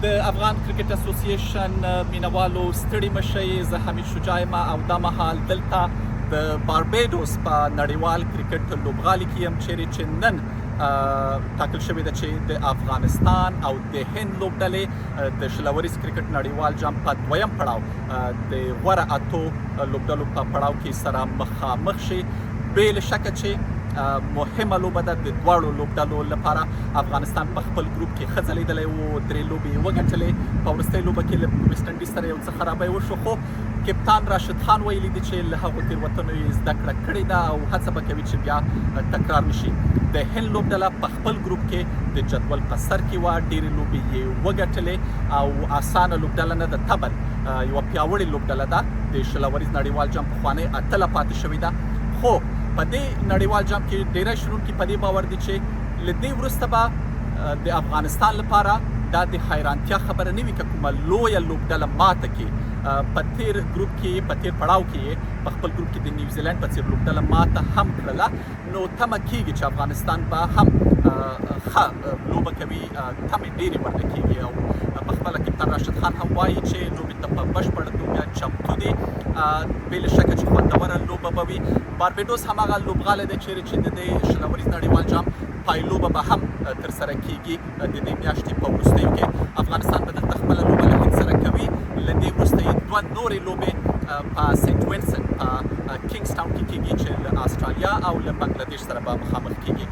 د افغان کرکټ اسوسییشن مینوالو ستړي مشئ، زه حمید شجاع یم او دا مهال دلته د باربیډوس په نړیوال کرکټ لوبغالي کې یم، چیرې چې نن ټاکل شوې ده چې د افغانستان او د هند لوبډلې د 20 اوریز کرکټ نړیوال جام په دویم پړاو د غوره اتو لوبډلو په پړاو کې سره مخامخ شي. بې له شکه چې مهمه لوبه ده د دواړو لوبډلو لپاره. افغانستان په خپل ګروپ کې ښه ځلېدلی و، درې لوبې یې وګټلې. په وروستۍ لوبه کې له ویسټ انډیز سره یو څه خرابی وشو، خو کپتان راشد خان ویلي دي چې له هغو تېروتنو یې زده کړه کړې ده او هڅه به کوي چې بیا تکرار نشي. د هند لوبډله په خپل ګروپ کې د جدول په سر کې وه، ډېرې لوبې یې وګټلې او اسانه لوبډله نه ده، طبعا یوه پیاوړې لوبډله ده. د 20 اوریز نړیوال جام پخوانۍ اتله پاتې شوې ده، خو په دې نړیوال جام کې ډیری شنونکي په دې باور دي چې له دې وروسته به د افغانستان لپاره دا د حیرانتیا خبره نه وي که کومه لویه لوبډله ماته کې. په تیر ګروپ کې، په تیر پړاو کې په خپل ګروپ کې د نیوزیلند په څیر لوبډله ماته هم کړله، نو تمه کیږي چې افغانستان به هم ښه لوبه کوي، تمې ډېرې ورنه کیږي. او په خپله کپتان راشد خان هم وایي چې لوبې ته په بشپړه توګه چمتو دي. بې له شکه چې خوندوره لوبه به وي. باربیډوس هماغه لوبغالی دی چیرې چې د دې 20 اوریز نړیوال جام پایلوبه به هم ترسره کیږي. د دې میاشتې په وروستیو کې افغانستان به دلته خپله لوبه له هند سره کوي. له دې وروسته یې دوه نورې لوبې په سینټ وینسنټ په کینګز ټاون کې کیږي چې له استرالیا او له بنګلادیش سره به مخامخ کیږي.